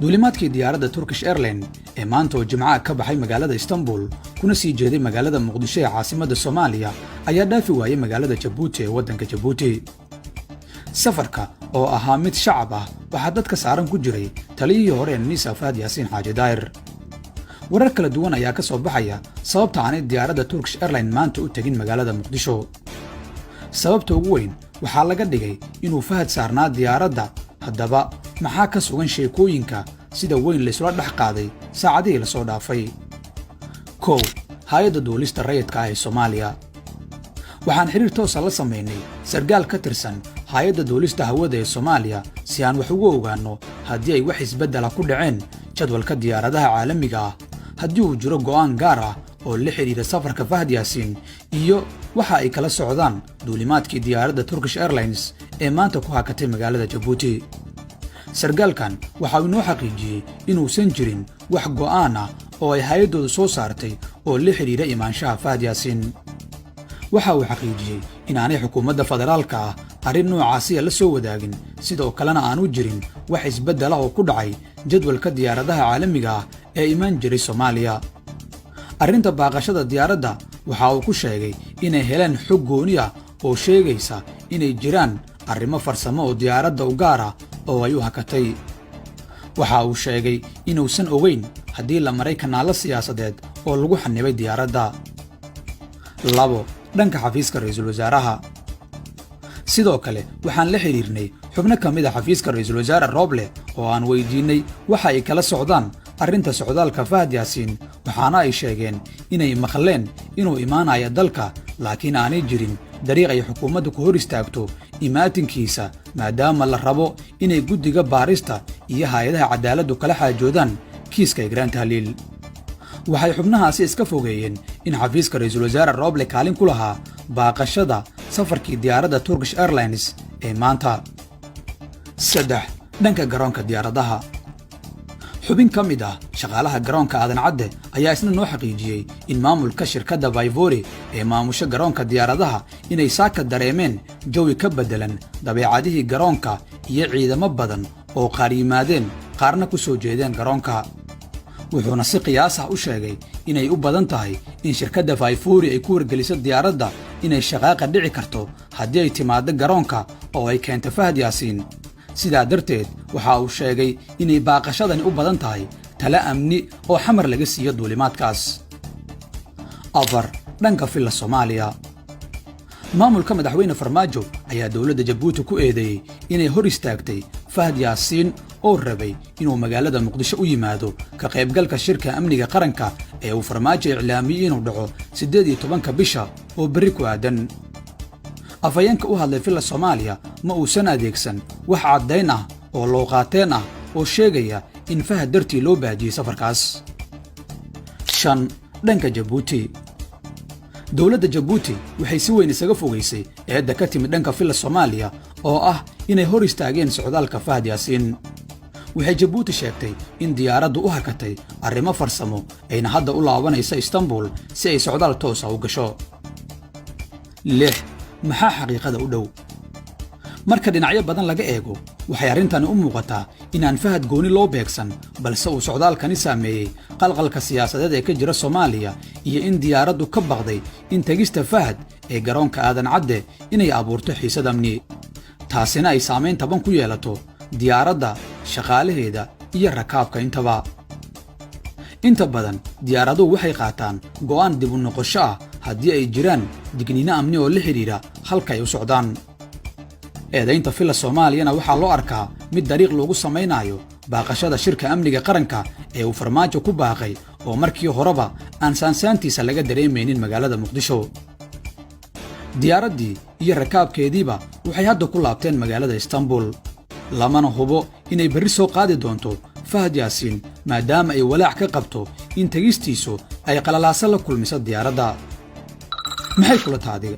Duulimaadkii diyaaradda Turkish Airline ee maanta oo Jimcaha ka baxay magaalada Istanbul kuna sii jeeday magaalada Muqdisho ee caasimadda Soomaaliya ayaa dhaafi waayey magaalada Jabuuti ee waddanka Jabuuti. Safarka oo ahaa mid shacab ah waxaa dadka saaran ku jiray taliyihii hore ee NISA, Fahad Yaasiin Xaaji Daahir. Warar kala duwan ayaa ka soo baxaya sababta aanay diyaaradda Turkish Airline maanta u tegin magaalada Muqdisho. Sababta ugu weyn waxaa laga dhigay inuu Fahad saarnaa diyaaradda. Haddaba, maxaa ka sugan sheekooyinka sida weyn laysula dhex qaaday saacadihii lasoo dhaafay? 1, Hay'adda Duulista Rayidka ah ee Soomaaliya. Waxaan xidhiir toosa la samaynay sargaal ka tirsan Hay'adda Duulista Hawada ee Soomaaliya si aan wax ugu ogaanno haddii ay wax isbeddela ku dhaceen jadwalka diyaaradaha caalamiga ah, haddii uu jiro go'aan gaar ah oo la xidhiidha safarka Fahad Yaasiin iyo waxa ay kala socdaan duulimaadkii diyaaradda Turkish Airlines ee maanta ku hakatay magaalada Jabuuti. Sargaalkan waxa uu inoo xaqiijiyey inuusan jirin wax go'aan ah oo ay hay'addoodu soo saartay oo la xidhiidha imaanshaha Fahad Yaasiin. Waxa uu xaqiijiyey inaanay xukuumadda federaalka ah arrin noocaasiya la soo wadaagin, sidoo kalena aanu jirin wax isbeddel ah oo ku dhacay jadwalka diyaaradaha caalamiga ah ee imaan jiray Soomaaliya. Arrinta baaqashada diyaaradda waxa uu ku sheegay inay heleen xog gooni ah oo sheegaysa inay jiraan arrimo farsamo oo diyaaradda u gaar ah oo ay u hakatay. Waxa uu sheegay inuusan ogeyn haddii la maray kanaallo siyaasadeed oo lagu xanibay diyaaradda. 2, dhanka xafiiska ra'iisul wasaaraha. Sidoo kale waxaan la xidhiirnay xubno ka mid ah xafiiska Ra'iisul Wasaare Rooble oo aan weydiinnay waxa ay kala socdaan arrinta socdaalka Fahad Yaasiin, waxaana ay sheegeen inay maqleen inuu imaanayo dalka, laakiin aanay jirin dariiq ay xukuumaddu ku hor istaagto imaatinkiisa, maadaama la rabo inay guddiga baarista iyo hay'adaha cadaaladdu kala xaajoodaan kiiska Igraan Tahliil. Waxay xubnahaasi iska fogeeyeen in xafiiska Ra'iisul Wasaare Rooble kaalin ku lahaa baaqashada safarkii diyaaradda Turkish Airlines ee maanta. 3, dhanka garoonka diyaaradaha. Xubin ka mid ah shaqaalaha garoonka Aadan Cadde ayaa isna noo xaqiijiyey in maamulka shirkadda Favori ee maamusho garoonka diyaaradaha inay saaka dareemeen jawi ka beddelan dabeecadihii garoonka iyo ciidamo badan oo qaar yimaadeen, qaarna ku soo jeedeen garoonka. Wuxuuna si qiyaas ah u sheegay inay u badan tahay in shirkadda Favori ay ku wargeliso diyaaradda inay shaqaaqa dhici karto haddii ay timaaddo garoonka oo ay keento Fahad Yaasiin. Sidaa darteed waxa uu sheegay inay baaqashadani u badan tahay tala amni oo Xamar laga siiyo duulimaadkaas. 4, dhanka Villa Soomaaliya. Maamulka Madaxweyne Farmaajo ayaa dowladda Jabuuti ku eedeeyey inay hor istaagtay Fahad Yaasiin oo rabay inuu magaalada Muqdisho u yimaado ka qaybgalka shirka amniga qaranka ee uu Farmaajo iclaamiyey inuu dhaco 18-ka bisha oo berri ku aadan. Afhayeenka u hadlay Villa Soomaaliya ma uusan adeegsan wax caddayn ah oo looqaateen ah oo sheegaya in Fahad dartii loo baajiyey safarkaas. 5, dhanka Jabuuti. Dowladda Jabuuti waxay si weyn isaga fogaysay eedda ka timid dhanka Villa Soomaaliya oo ah inay hor istaageen socdaalka Fahad Yaasiin. Waxay Jabuuti sheegtay in diyaaraddu u hakatay arrimo farsamo, ayna hadda u laabanaysa Istanbul si ay socdaal toosa u gasho. 6, maxaa xaqiiqada u dhow? Marka dhinacyo badan laga eego, waxay arrintani u muuqataa inaan Fahad gooni loo beegsan, balse uu socdaalkani saameeyey qalqalka siyaasadeed ee ka jira Soomaaliya iyo in diyaaraddu ka baqday in tegista Fahad ee garoonka Aadan Cadde inay abuurto xiisad amni, taasina ay saamayn taban ku yeelato diyaaradda, shaqaalaheeda iyo rakaabka intaba. Inta badan diyaaraduhu waxay qaataan go'aan dib u noqosho ah haddii ay jiraan digniino amni oo la xidhiidha halka ay u socdaan. Eedaynta Villa Soomaaliyana waxaa loo arkaa mid dariiq loogu samaynayo baaqashada shirka amniga qaranka ee uu Farmaajo ku baaqay, oo markii horeba aan saansaantiisa laga dareemaynin magaalada Muqdisho. Diyaaraddii iyo rakaabkeediiba waxay hadda ku laabteen magaalada Istanbul, lamana hubo inay berri soo qaadi doonto Fahad Yaasiin, maadaama ay walaac ka qabto in tegistiisu ay qalalaaso la kulmiso diyaaradda. Maxay kula taha adiga?